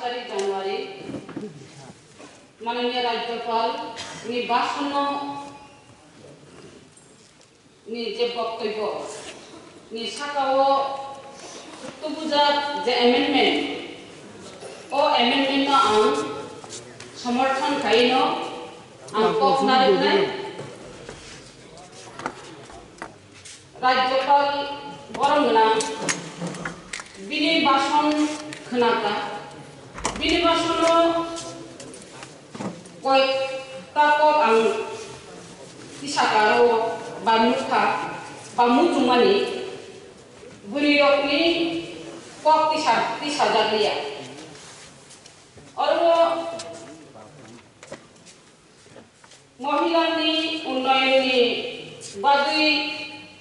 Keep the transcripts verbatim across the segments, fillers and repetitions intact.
January, Mananiya Rajyapal ni bhasan ni je boktobyo ni saka o tubujak je amendment, o amendment no ang somorthon khaino ang kok narwknai. Rajyapal borom gwnang bini bhasan khwnakha. Bini bhasan o koi ta kok ang tisakha aro ba nukha ba muchungmani bwrwi rokni kok tisa, tisajak liya. Oro Mohilani unnayonni bagwi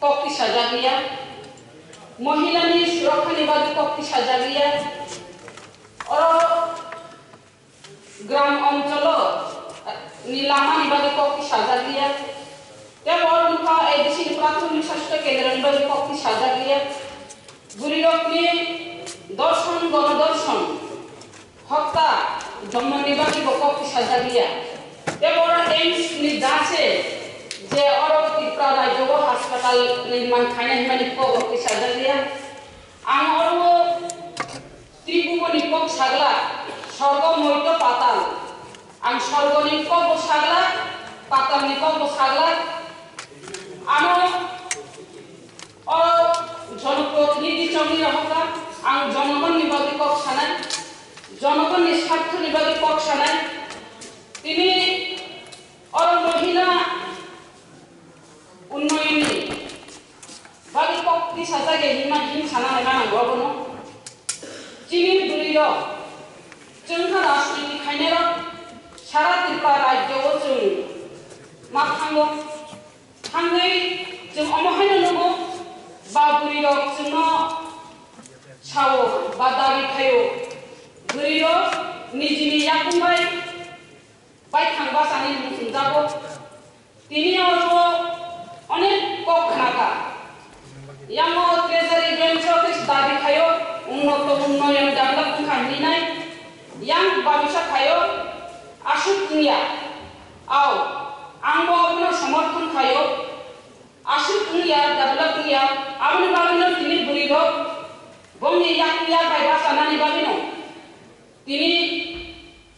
kok tisajak liya, mohilani surakhani bagwi kok tisajak liya. Oro gram oncholo ni lamani bagwi kok tisajak liya. Tei oro nukha A D C ni prathomik sastho kendroni bagwi kok tisajak liya. Bwrwirokni dorson, gonodorsoni hokta jomoni bagwi bo kok tisajak liya. Tei oro A I M S ni da se je oro Tripura rajyo o hospital nirman khainai hwnmani kok rok tisajak liya. Ang oro Tribhubani kok sagla, sorgo moito patal. Ang sorgoni kok bo sagla, patalni kok bo sagla. Ano O jonoprotinidhi chongwi rohorkha, ang jonogonni bagwi kok sanai, jonogonni sarthoni bagwi kok sanai. Tini oro mohila unnayonni bagwi kok tisajak ya hinma hin sana nai manango obono. Chini bwrwirok, chwngkha rajniti khainairok, sara Tripura rajyo o chwng ma thango. Thangwi chwng omo haino nugo, ba bwrwirok chwngno sao ba dabi khaio. Bwrwirok nijini yakung bai baithang bachani muchungjago. Tini oro onek kok khnakha. Yango treasury bench o khe dabi khaio, unnoto unnoyon develop wngkha hinwi nai. Yang babisa khaio, aswk wngya. Ao, ang bo abono somorthon khaio. Aswk wngya, develop wngya, aboni bagwino tini bwrwirok bongni yakung yak bai bachanani bagwino tini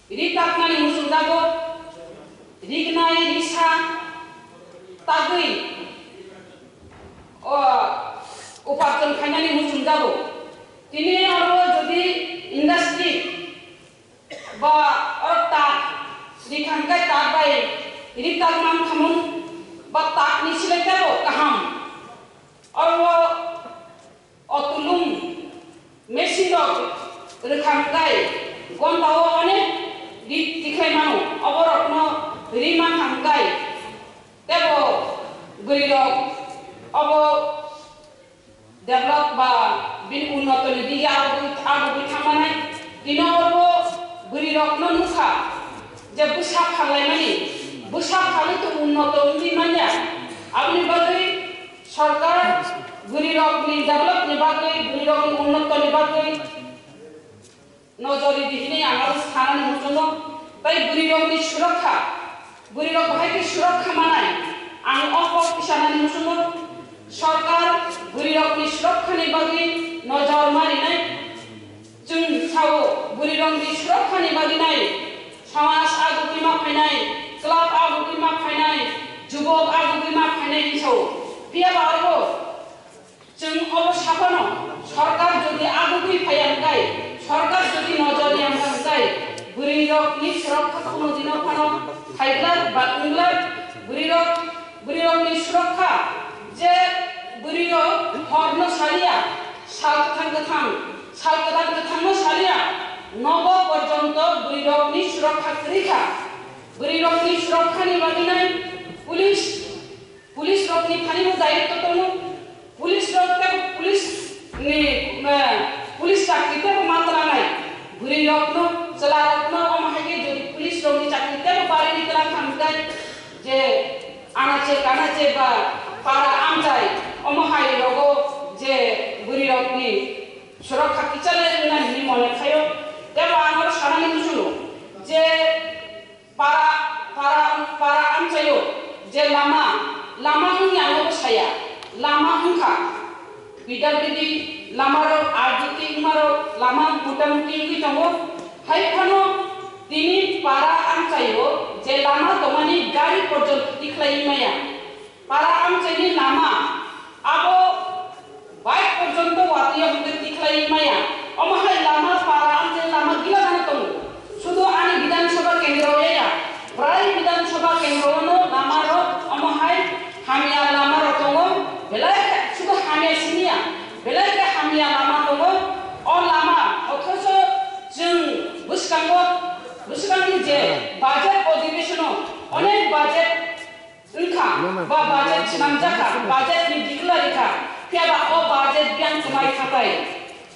ri taknani muchungjago, rignai, risa tagwi, o, uparjon khainani muchungjago. Tini oro jodi industry ba oro tak rikha hwnkhe tak bai ri tak mankhamung ba takni silai teibo kaham. Oro otulung machine rok rwkha hwnkhe gonta o onek ri tikhai mano, oborokno ri mankha hwnkhe teibo bwrwirok obo develop ba bini unnotoni dige agugwi, agugwi thangmanai. Tino oro bwrwirokno nukha je bwsa phallaimani, bwsa phalwi to unnoto wngwi manya. Aboni bagwi sorkar bwrwirokni developni bagwi, bwrwirokni unnotoni bagwi nojor ridi hinwi ang aro sanani muchungo. Tai bwrwirokni surakha, bwrwirok bahai khe surakha manai, ang o kok tisanani muchungo. Sorkar bwrwirokni surakhani bagwi nojor ma rinai. Chwng sao bwrwirokni surakhani bagwi nai, samaj agugwi ma phainai, club agugwi ma phainai, jubok agugwi ma phainai hinwi sao. Phiya ba aro Chwng obo saphano, sorkar jodi agugwi phaiya hwnkhe, sorkar jodi nojor ya hwnkhe, bwrwirokni surakha kuno dino phano phaiglak ba wnglak. Bwrwirok, bwrwirokni surakha je bwrwirok horno saliya, sal kwthang kwthang, sal kwdan kwthangno saliya, nogo porjonto bwrwirokni surakha kwrwi kha. Bwrwirokni surakhani bagwi nai police Police rokni thani bo dayitto tongo. Police rok tei police ni, eh, police chakri tei bo ma twlangnai. Bwrwi rokno, chwla rokno omo hai khe jodi police rokni chakri tei bo barwi twlang kha hwnkhe je anache kanache ba para amchai omo hai rogo je bwrwi rokni surakha kichale wngna hinwi mone khaio. Tei bo ang oro Ani muchungo je para, para, para amchaio je lama, lama wngya nobo saya, lama wngkha. P W D lamarok, R D T wngmarok lama muta muti wngwi tongo. Hai phano tini para amchaio je lama tongmani gari porjonto tikhlaiwi maya. Para amchaini lama abo bike porjonto watwi hwnwi tikhlaiwi maya. Omo hai lama para amchaini lama gila gana tongo. Sudu ani Bidhan Sabha kendro ya, prai Bidhan Sabha kendro no lama rok omo hai hamya lama rok tongo. Belai khe sudu hamya siniya, belai khe hamya lama tongo. O lama othocho chwng bwskango, bwskangni je budget odhibeshono onek budget wngkha, ba budget swnamjakha, budget ni declare kha, phiya ba o budget biyang kwmai thapai.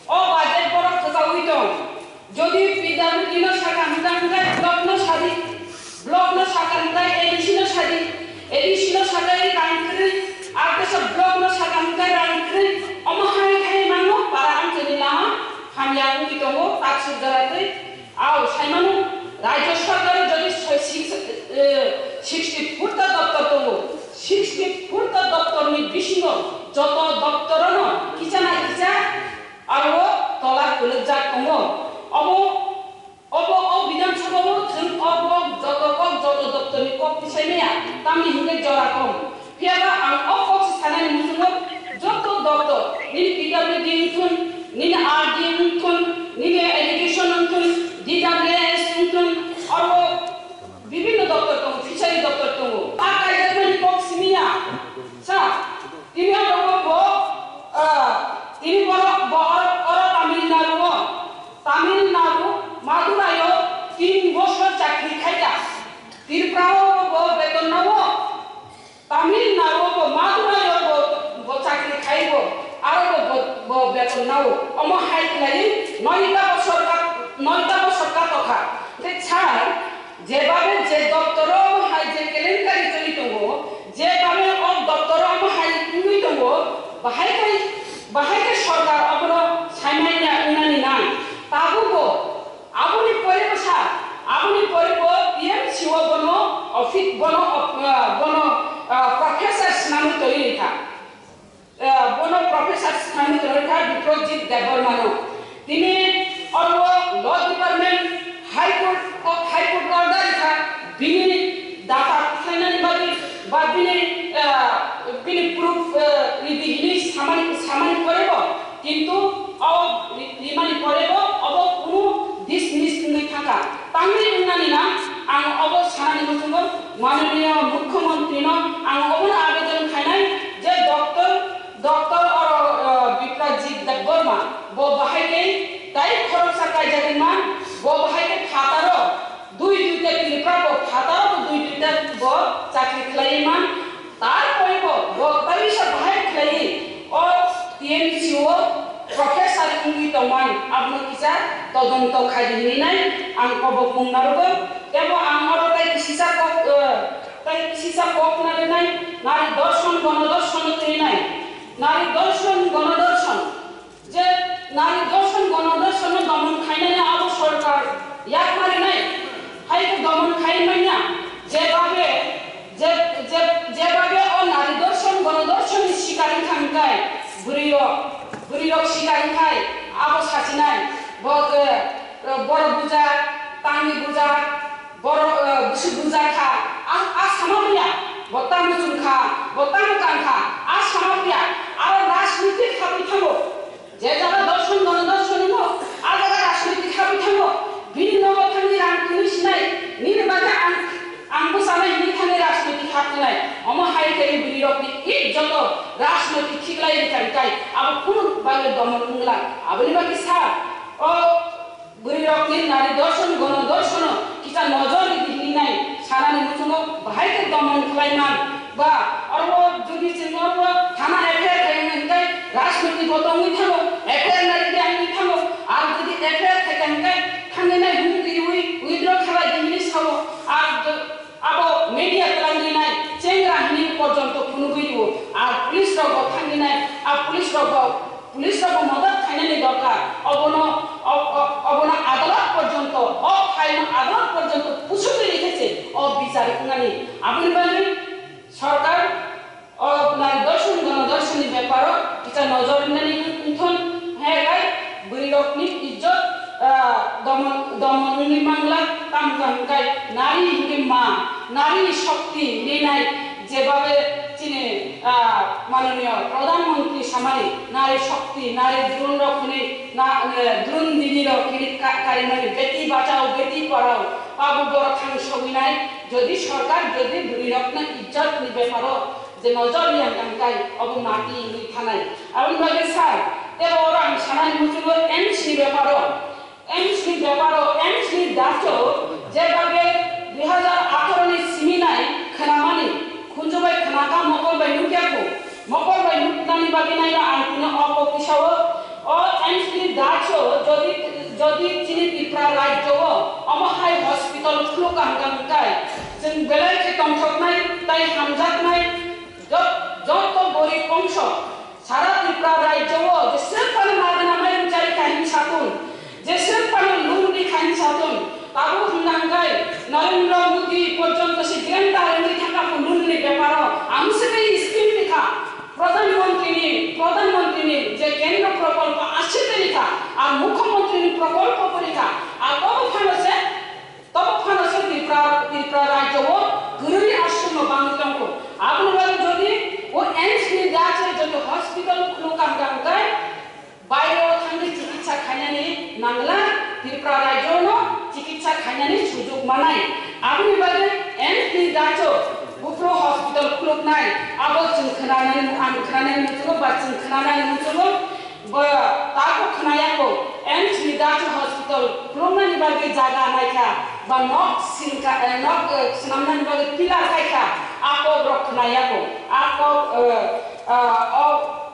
O budget borok kwchaui tong. Jodi P W D no sakha hwnkha hwnkhe block no sadi, block no sakha hwnkhe A D C no sadi, A D C no sakha rang kwrwi, R T S block no sakha hwnkhe rang kwrwi, omo hai khai mano para amchaini lama hamya wngwi tongo, taksuk jora twi. Ao, saimano, Rajya Sarkar jodi soi-, six, eh, sixty four ta doptor tongo, sixty four ta doptor ni bisingo joto doptor no kisa na kisa aro tola kwlwkjak tongo. Obo, obo, o Bidhan Sabha o chwng o kok joto kok joto doptor ni kok tisai maya, tamni hwnkhe jora kom. Phiya ba ang o kok se sanani muchungo, joto doptor, nini P W D wngthun, nini R D wngthun, nini education wngthun, D W S wngthun, oro bibhinno doptor tongo, fishery doptor tongo. A kaijakmani kok simiya, sa, tini oro bo, ah, tini borok bo oro, oro Tamil Nadu o, Tamil Nadu, Madurai o tin bosor chakri khaika, Tripura o bo beton nao. Tamil Nadu bo Madurai o bo, bo chakri khai bo, aro bo, bo, bo beton nao. Omo hai khlai noita bosor ka, noita bosor ka tokha. Tei sir, jebabe je doptor o omo hai je kelenkari choli tongo, jebabe o doptor o omo hai wngwi tongo, bahai kai, bahai kai sorkar obono saimanya wngnani nang. Tabukbo Aboni pore bo sa, aboni pore bo T M C o bono office, bono of-, ah, bono, ah, professor swnamwi tongwi rikha. Ah, bono professor swnamwi tongwi rikha Biprojit Debbarma no. Tini oro law department, High Court, High Court order rikha, bini data khlainani bagwi, ba bini, ah, bini proof, ah, ridi hini samani, samani pore bo, kintu o ri-, rimani pore bo obo kunu dismiss wngwi thangkha. Tangwi wngnani na ang obo sanani muchungo mananiya mukhyamantri no ang obono abedon khainai je doctor, doctor oro, ah, Biprajit Debbarma bo bahai khe tai khoroksa kaijagwi man, bo bahai khe phataro Dui duita Tripura bo phataro bo dui duita bo chakri khlaiwi man, tarpore bo bo kaisa bahai khlaiwi o T M C o professor wngwi tongman, abono kisa todonto khaidi hinwi nai ang kobok mung narwgo. Tebo ang oro tai kisisa kok, eh, tai kisisa kok narwnai, nari dorshon gono dorshon twi nai, nari dorshon gono dorshon. Je nari dorshon gono dorshon no domon khainani abo sorkar yak marinai, hai khe domon khai manya, je babe, je, je, je babe o nari dorshon gono dorshon ni sikar wngkha hwnkhe bwrwi rok, bwrwi rok sikar wngkhai abo sachinai, bo, eh, borok bujak, tangwi bujak, Borok, eh, bwswk bujak kha, a, a sama phiya, bo tamo chwng kha, bo tamo kan kha, a sama phiya, aro rajniti khabwi thango. Je jaga dorshon gono dorshon wngo, a jaga rajniti khabwi thango. Bini nogo thangwi rang twnwi sinai, nini bagwi ang, ang bwchanai hinwi thangwi rajniti khabwinai. Omo hai khe bwrwi rokni ijjoto rajniti khiklai rwkha rwkhai, abo kunu bagwi domon wngla. Aboni bagwi sa, o, Bwrwirokni nari dorshon gono dorshono kisa nojor ridi hinwi nai sanani muchungo bahai khe domon khlai man. Ba oro jodi chwng oro thana F I R khlai hwnwi hwnkhe rajniti bo tongwi thango, F I R nai ridi hinwi thango. Ar jodi F I R khlai kha hwnkhe thangwi nai hum riwi withdraw khlai di hinwi sao. Ar jo-, Abo media twlang rinai chengra hinwi porjonto phunugwi rwo, ar police rok bo thang rinai, a police rok bo, police rok bo modot khainani dorkar, obono, o-, o-, obono adalat porjonto, o Aboni bagwi sorkar o nari dorshon, gono dorshonni beparo kisa nojor rinani wngthon, hai bai bwrwirokni ijjot, ah, domon, domon wngwi mangla, tamo hwnkhe nari hwnkhe ma, narini shokti hinwi nai, jebabe chini, ah, manoniyo Pradhan Mantri samani nari shokti, nari drone rok hinwi na, eh, drone didi rok hinwi ka-, karimani beti bachao, beti padhao, abo borok thang sogwi nai, jodi sorkar jodi bwrwirokno ijjotni beparo je nojor riya hwnkhe obo mati wngwi thanai. Aboni bagwi sir, tebo oro ang sanani muchungo AIIMS ni beparo, AIIMS ni beparo, AIIMS ni dacho je bagwi dui hajar atharo ni simi nai khwnamani, khunju bai khwnakha, mokol bai nukya kho, mokol bai nuknani bagwi naino ang tino o kok tisao, o AIIMS ni dacho jodi, jodi chini Tripura rajyo o omo hai hospital khuluk ang kang kai, chwng belai khe tongthoknai tai hamjaknai, jot-, joto gorib bongso, sara Tripura rajyo o jeswk phano magna mairum chari kha hinwi satun, jeswk phano loan ri kha hinwi satun, tabuk hwnna hwnkhe Narendra Modi porjonto se grandar wngwi thangkha kho loan ni beparo, ang se tei scheme ri kha, Pradhan Mantri ni, Pradhan Mantri ni je kendro prokolpo ase tei ri kha, ar Mukhyamantri ni prokolpo bo ri kha, ar tobo phano se Tobo phano se Tripura, Tripura rajyo o kwrwi ashram no bangwi tongkho. Aboni bagwi jodi o AIIMS ni dacho jodi hospital khuluk kang kang kai, baire o thangwi chikitsa khainani nangla, Tripura rajyo no chikitsa khainani sujuk manai. Aboni bagwi AIIMS ni dacho buphuru hospital khuluknai, abo chwng khwnanani, ang khwnanani muchungo ba chwng khwnanani muchungo. Bo tako khwnaya kho, AIIMS ni dacho hospital khuluknani bagwi jaga naikha, ba nok singkha, eh, nok, eh, swnamnani bagwi pillar kaikha, a kok rok khwnaya kho, a kok, eh, ah, o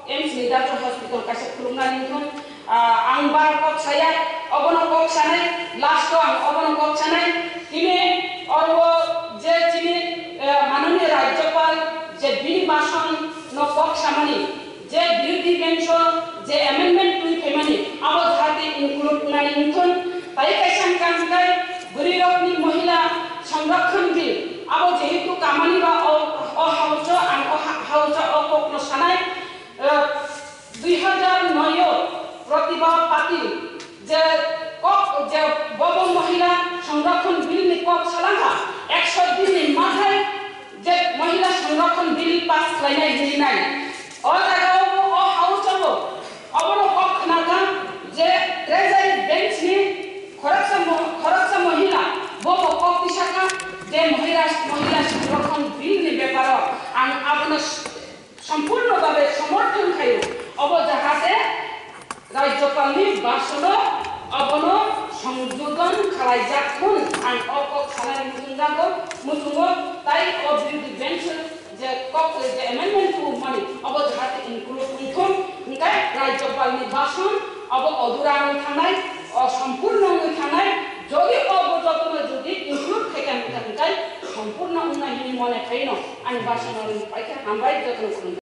AIIMS ni dacho hospital kaisa khuluknani wngthung, ah, ang bar kok saya, obono kok sanai, last o ang obono kok sanai, tini oro je chini, eh, manoni rajyopal je bini bason no kok samani, je birodhi bench o je amendment twi phaimani, abo jahate include wngnani wngthun. Tai kaisa wngkha hwnkhe bwrwirokni mohila sonrokhon bill, abo jehetu kamani ba o, o house o, ang o ha-, house o, o kokno sanai, eh, dui hajar noi o Pratibha Patil je kok, je bobo mohila sonrokhon bill ni kok salangkha, ekso din ni mathai je Mahila Sanrakshan Bill pass khlainai hinwi nai. O jaga o bo o house o bo obono kok khna kha je Treasury Bench ni khoroksa mo-, khoroksa Mahila bo bo kok tisa kha je Mahila, Mahila Sanrakshan Bill ni beparo ang abono s-, sompurno babe somorthon khaio. Obo jahate Rajyopalni basono abono songjojon khlaijak hwn ang o kok sanai muchungjago, muchungo, tai o birodhi bench je kok je amendment tubumani obo jahate include wngthung, hwnkhe Rajyopalni bason obo odura wngwi thangnai, o sompurno wngwi thangnai, jodi obo jotono jodi include khaikha hwnkhe sompurno wngnai hinwi mone phaino ani basono ring paikha, hambai jotono khulumkha.